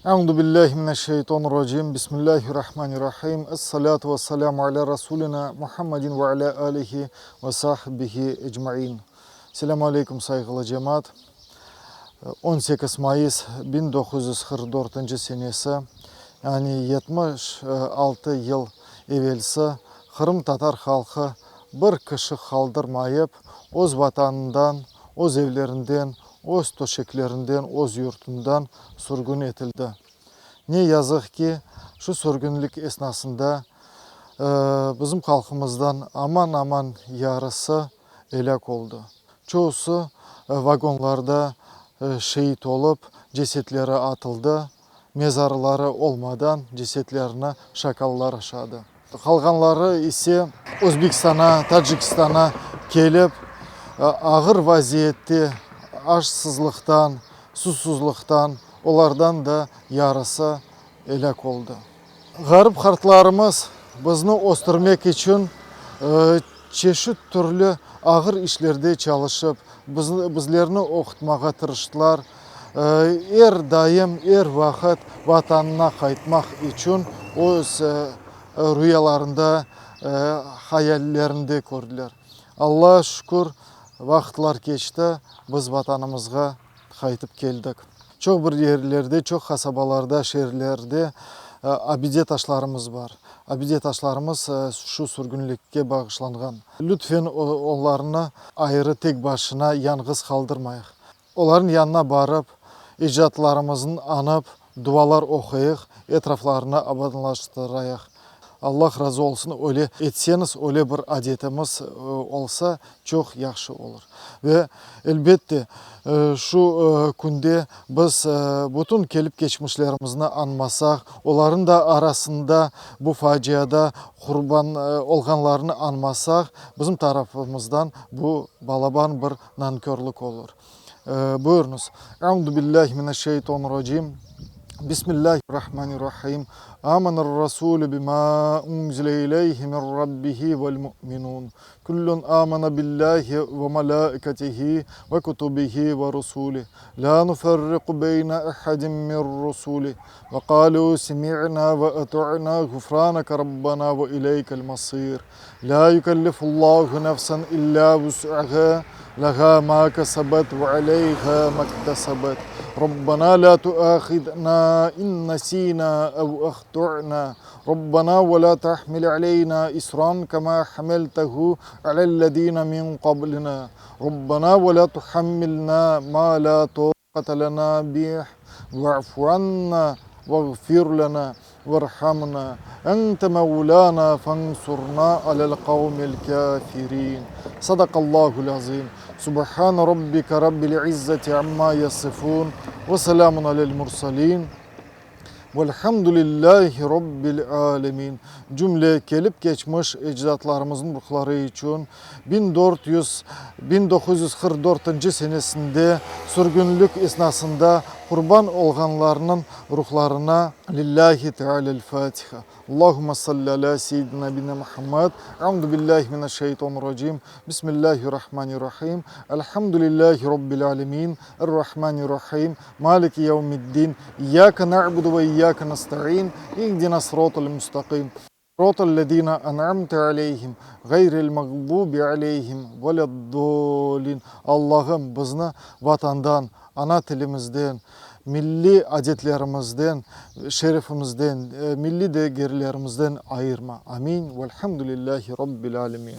Euzu billahi mineşşeytanirracim. Bismillahirrahmanirrahim. Es-salatu vesselamu ala rasulina Muhammedin ve ala alihi ve sahbihi ecmain. Selâmu aleykum, sayğılı cemaat. 18 mayıs 1944 senesi, yani 76 yıl evelsi qırımtatar halqı bir kişi qaldırmayıp öz vatanından, öz evlerinden, öz töşeklerinden, öz yurtundan sürgün etildi. Ne yazıq ki, şu sürgünlik esnasında bizim halqımızdan aman-aman yarısı elâk oldı. Çoğusı vagonlarda şeit olıp, cesetleri atıldı, mezarları olmadan cesetlerini şakallar aşadı. Qalğanları ise Özbekistana, Tacikistana kelip, ağır vaziyette, aşsızlıqtan, susuzlıqtan olardan da yarısı elâk oldı. Ğarip qartlarımız bizni östürmek içün çeşit türlü ağır işlerde çalışıp, bizlerni oqutmağa tırıştılar. Er daim, er vaqıt Vatanına qaytmaq içün öz rüyalarında, hayallerinde kördiler. Allağa şükür, vaqıtlar keçti, biz Vatanımızğa qaytıp keldik. Çoq bir yerlerde, çoq qasabalarda, şeerlerde abide taşlarımız bar. Abide taşlarımız şu sürgünlikke bağışlanğan. Lütfen, onlarnı ayrı, tek başına, yañğız qaldırmayıq. Olarnıñ yanına barıp, ecdatlarımıznı añıp, dualar oquyıq, etraflarını abadanlaştırayıq. Allah razı olsun, öyle etseñiz, öyle bir adetimiz olsa, çoq yahşı olur. Ve, elbette, şu künde biz bütün kelip keçmişlerimizni añmasaq, olarnıñ da arasında bu faciada qurban olğanlarnı añmasaq, bizim tarafımızdan bu balaban bir nankörlük olur. Buyurıñız. Euzu billahi mineşşeytanirracim. Bismillahirrahmanirrahim. Amener-rasulü bima unzile ileyhi min rabbihi vel mu'minun. Kullun amene billahi ve melâiketihi ve kutubihi ve rusulih. Lâ nuferriku beyne ehadin min rusulih. Ve kâlû semi'nâ ve ata'nâ gufrâneke Rabbena ve ileykel masîr. Lâ yükellifullahu nefsen illâ vüs'aha, leha mâ kesebet ve aleyha mektesebet. Rabbena lâ tuâhidnâ in nesînâ ev ahta'nâ. Rabbena ve lâ tahmil aleyna isran kemâ hameltehu alellezîne min qablina. Rabbena ve lâ tuhammilnâ mâ lâ tâqate lenâ bih ve'fu anna veğfir lenâ verhamna ente mevlâna fensurna alel kavmil kâfirin. Sadakallahul azim. Subhane rabbike rabbil izzeti amma yasifun ve selamun alel mursalin. Velhamdülillahi Rabbil alemin. Cümle kelip keçmiş ecdatlarımıznıñ ruhları içün 1400, 1944 senesinde sürgünlik esnasında qurban olğanlarnıñ ruhlarına Lillahi Teala'l Fatiha. Allahümme salli alâ seyyidina nabina Muhammed. Euzu billahi mineşşeytanirracim. Bismillahirrahmanirrahim. Elhamdülillahi Rabbil alemin. Errahmanirrahim. Maliki yevmiddin. İyyâke na'budu ve iyyâke nesta'in. İhdina sıratal mustaqim. Sıratal lezîne en'amte aleyhim, gayril mağdubi aleyhim vele'd-dâllin. Allahım, bizni Vatandan, ana tilimizden, milliy adetlerimizden, şerefimizden, milliy degerlerimizden ayırma. Amin. Velhamdülillahi Rabbil alemin.